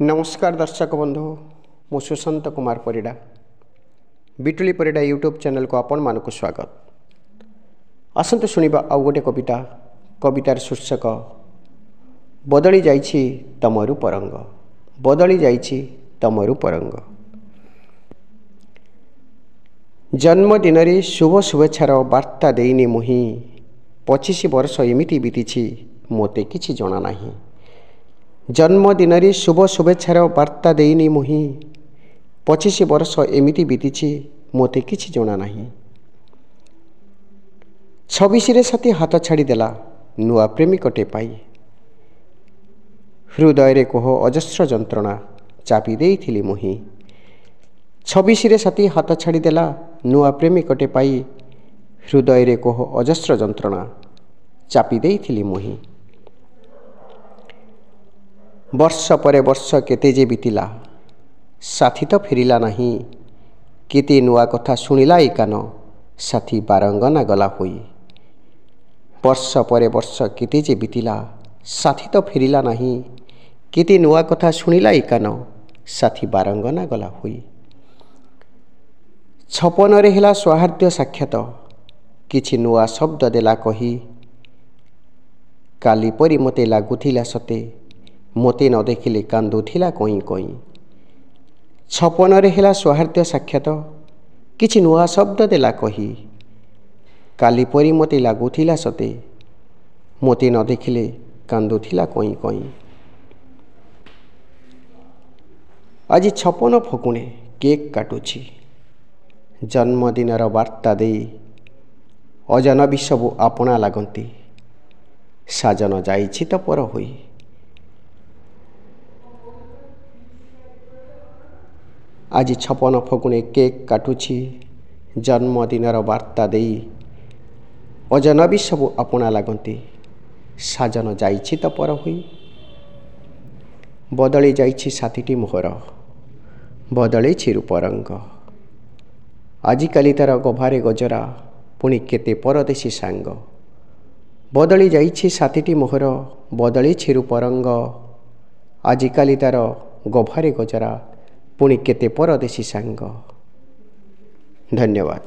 ନମସ୍କାର ଦର୍ଶକ ବନ୍ଧୁ, ମୁଁ ସୁଶାନ୍ତ କୁମାର ପରିଡ଼ା। ବିଟୁଳି ପରିଡ଼ା ୟୁଟ୍ୟୁବ୍ ଚ୍ୟାନେଲକୁ ଆପଣମାନଙ୍କୁ ସ୍ୱାଗତ। ଆସନ୍ତୁ ଶୁଣିବା ଆଉ ଗୋଟେ କବିତା। କବିତାର ଶୀର୍ଷକ ବଦଳି ଯାଇଛି ତମ ରୂପ ରଙ୍ଗ। ବଦଳି ଯାଇଛି ତମ ରୂପ ରଙ୍ଗ। ଜନ୍ମଦିନରେ ଶୁଭ ଶୁଭେଚ୍ଛାର ବାର୍ତ୍ତା ଦେଇନି ମୁହିଁ। 25 ବର୍ଷ ଏମିତି ବିତିଛି, ମୋତେ କିଛି ଜଣା ନାହିଁ। ଜନ୍ମଦିନରେ ଶୁଭ ଶୁଭେଚ୍ଛାର ବାର୍ତ୍ତା ଦେଇନି ମୁହିଁ। 25 ବର୍ଷ ଏମିତି ବିତିଛି, ମୋତେ କିଛି ଜଣା ନାହିଁ। 26ରେ ସାଥୀ ହାତ ଛାଡ଼ିଦେଲା ନୂଆ ପ୍ରେମିକଟେ ପାଇ। ହୃଦୟରେ କୋହ ଅଜସ୍ର ଯନ୍ତ୍ରଣା ଚାପି ଦେଇଥିଲି ମୁହିଁ। 26ରେ ସାଥୀ ହାତ ଛାଡ଼ିଦେଲା ନୂଆ ପ୍ରେମିକଟେ ପାଇ। ହୃଦୟରେ କୋହ ଅଜସ୍ର ଯନ୍ତ୍ରଣା ଚାପି ଦେଇଥିଲି ମୁହିଁ। ବର୍ଷ ପରେ ବର୍ଷ କେତେ ଯେ ବିତିଲା, ସାଥୀ ତ ଫେରିଲା ନାହିଁ। କେତେ ନୂଆ କଥା ଶୁଣିଲା ଏ କାନ, ସାଥୀ ବାରଙ୍ଗନା ଗଲା ହୋଇ। ବର୍ଷ ପରେ ବର୍ଷ କେତେ ଯେ ବିତିଲା, ସାଥୀ ତ ଫେରିଲା ନାହିଁ। କେତେ ନୂଆ କଥା ଶୁଣିଲା ଏ କାନ, ସାଥୀ ବାରଙ୍ଗନା ଗଲା ହୋଇ। 56ରେ ହେଲା ସୌହାର୍ଦ୍ଦ୍ୟ ସାକ୍ଷାତ, କିଛି ନୂଆ ଶବ୍ଦ ଦେଲା କହି। କାଲି ପରି ମୋତେ ଲାଗୁଥିଲା ସତେ, ମୋତେ ନ ଦେଖିଲେ କାନ୍ଦୁଥିଲା କଇଁ କଇଁ। 56ରେ ହେଲା ସୌହାର୍ଦ୍ଦ୍ୟ ସାକ୍ଷାତ, କିଛି ନୂଆ ଶବ୍ଦ ଦେଲା କହି। କାଲି ପରି ମୋତେ ଲାଗୁଥିଲା ସତେ, ମୋତେ ନ ଦେଖିଲେ କାନ୍ଦୁଥିଲା କଇଁ କଇଁ। ଆଜି 56 ଫଗୁଣେ କେକ୍ କାଟୁଛି, ଜନ୍ମଦିନର ବାର୍ତ୍ତା ଦେଇ। ଅଜନବୀ ସବୁ ଆପଣା ଲାଗନ୍ତି, ସାଜନ ଯାଇଛି ତ ପର ହୋଇ। ଆଜି 56 ଫଗୁଣେ କେକ୍ କାଟୁଛି, ଜନ୍ମଦିନର ବାର୍ତ୍ତା ଦେଇ। ଅଜନବୀ ସବୁ ଆପଣା ଲାଗନ୍ତି, ସାଜନ ଯାଇଛି ତ ପର ହୋଇ। ବଦଳି ଯାଇଛି ସାଥୀଟି ମୋହର, ବଦଳିଛି ରୂପରଙ୍ଗ। ଆଜିକାଲି ତାର ଗଭାରେ ଗଜରା, ପୁଣି କେତେ ପରଦେଶୀ ସାଙ୍ଗ। ବଦଳି ଯାଇଛି ସାଥୀଟି ମୋହର, ବଦଳିଛି ରୂପରଙ୍ଗ। ଆଜିକାଲି ତାର ଗଭାରେ ଗଜରା, ପୁଣି କେତେ ପରଦେଶୀ ସାଙ୍ଗ। ଧନ୍ୟବାଦ।